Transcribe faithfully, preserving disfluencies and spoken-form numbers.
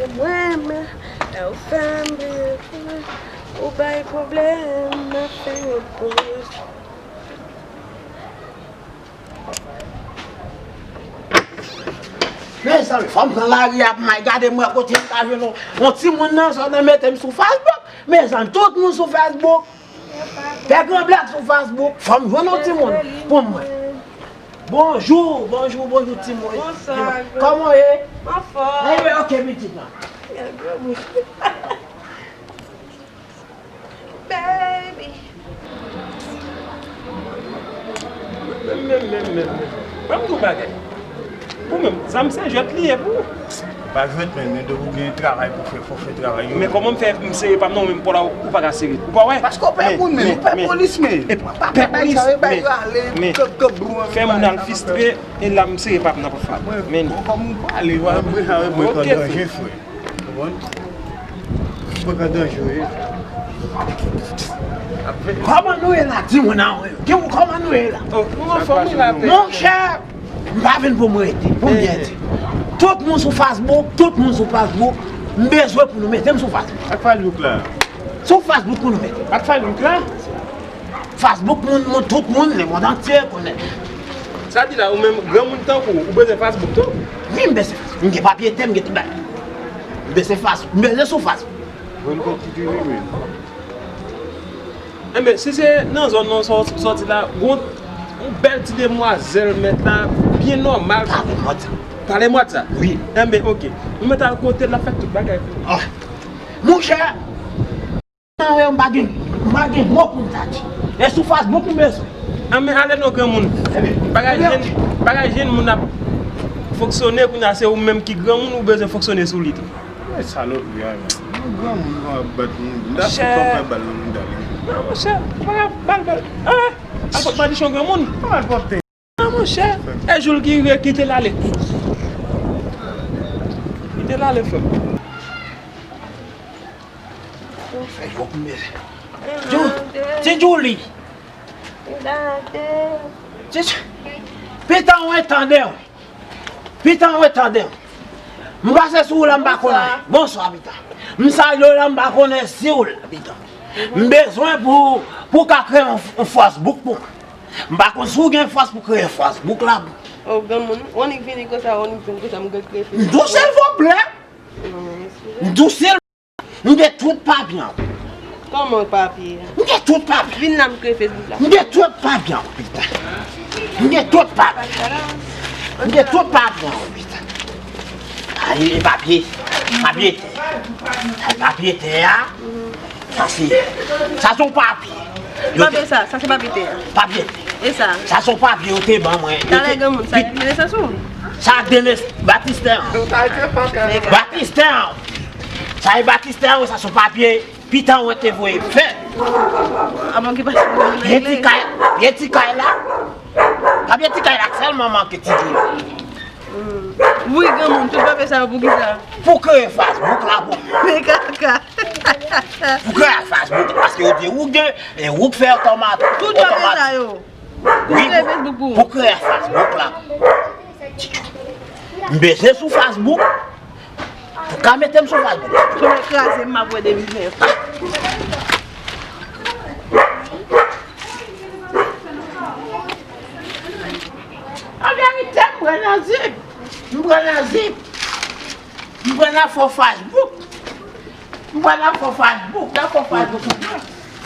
Mwen, men, lè w fè m bliye, ou bay pwoblèm, m ap fè yon poz. Mezanmi, fò m pran lari a pou m al gade m wè kote m ka jwenn yon, yon timoun nan zòn nan mete m sou Facebook. Mezanmi, tout moun sou Facebook. Fè gran blak sou Facebook. Fò m jwenn yon timoun pou mwen. Bonjou, bonjou, bonjou timoun. Bonswa. Kòman w ye? Anfòm. Anyen, ok, pitit lan. Gade gwo bouch. Baby. Men, men, men, men, men. Ban m di w bagay. Ou menm, zam se jwèt li ye pou ou. Pa jwèt, men, men depi w gen travay pou fè, fò w fè travay yo. Men kòman m fè m sere pa m nan, ou menm pa w la, ou pa ka sere. Ou pa wè? Paske w pè moun, men, ou pè polis, men. Pè polis, men, men. Fè moun al fistre, e la m sere pa m nan pòt fab. Men li. Kòm ou pale, w ap mwen ka wè mwen k an danje, frè. Konprann? Mwen k an danje, wi. Kòman nou ye la? Di moun an, wi. Di moun kòman nou ye la? Oh, nou anfòm, wi, la pè. Monchè, m pa vin pou m rete, pou m byen di. Tout moun sou Facebook, tout moun sou Facebook, m bezwen pou nou mete m sou Facebook. Ak Facebook la? Sou Facebook pou nou mete. Ak Facebook la? Facebook, moun, moun, tout moun, lemonn antye konnen. Sa di la, ou menm, granmoun tankou w, ou bezwen Facebook tou? Wi, m bezwen Facebook. M gen papye tè, m gen tout bagay. M bezwen Facebook, m bezwen sou Facebook. Bon, bon, ti vini, wi. Enben, si se nan zòn nan w sòti la, gon, yon bèl ti demwazèl mèt la, byen nòmal. Pale m WhatsApp. Pale m WhatsApp? Wi. Enben, ok. Nou mèt al kote l, l ap fè tout bagay pou ou. Ah. Monchè, nan yo, m pa gen, m pa gen mo pou m ta di. E sou Facebook m bezwen. Anben, ale non, granmoun. Bagay jèn, bagay jèn moun ap fonksyone, kounye a se ou menm ki granmoun, ou bezwen fonksyone sou li tou. Mwen salopri a, men. Yon granmoun ap bat moun. M ta fè kòm fè bal nan moun dali. Non, monchè, ou pa ka bal bal. Ah, al pòt madichon granmoun. Pa al pòte. Ah, monchè, e jou l ki rive, kite l ale. Kite l ale, frè m. Fè jwèt m bezwen. Ti Djouly. Ti Djou-, Pitan, w tande w. Pitan, w tande w. M pase sou ou la, m pa konnen. Bonswa, Pitan. M salye w la, m pa konnen si w la, Pitan. M bezwen pou, pou w ka kreye yon, yon Facebook pou mwen. M pa konn si w gen fòs pou kreye Facebook la pou. Oh, granmoun, w annik vini konsa, w annik vini konsa, m gen kreye Facebook. M di w silvouplè. M di w silvouplè. M gen tout papye an. Kòman papye a? M gen tout papye. Vin la m kreye Facebook la. M gen tout papye an, Pitan. M gen tout papye. M gen tout papye an, Pitan. Ay, e papye. Papye tè. Ay, papye tè a. Sa se, sa se yon papye. Yo te... Papye sa, sa se papye tè a. Papye tè. E sa? Sa se yon papye yo te ban mwen. Talè granmoun, sa gen nesans ou? Sa gen nesans, batistè an. Batistè an. Sa e batistè an, sa se yon papye Pitan w te voye fè. Avan ki pase pou regle. Pye ti kay, pye ti kay la. Pa pye ti kay la sèlman manke ti djou. Wi, granmoun, tout papye sa yo pou kisa? Pou kreye Facebook la pou. Men kaka. Pou kreye Facebook, paske yo di ou gen, e ou k fè otomatik. Tout papye sa yo. Wi, pou, pou kreye Facebook la. M bezwen sou Facebook. Pou ka mete m sou Facebook. Tou kraze m ap wè depi fè. An verite, m pran nan zip. M pran nan zip. M pran nan fo Facebook. M pran nan fo Facebook. Nan fo Facebook, m pran.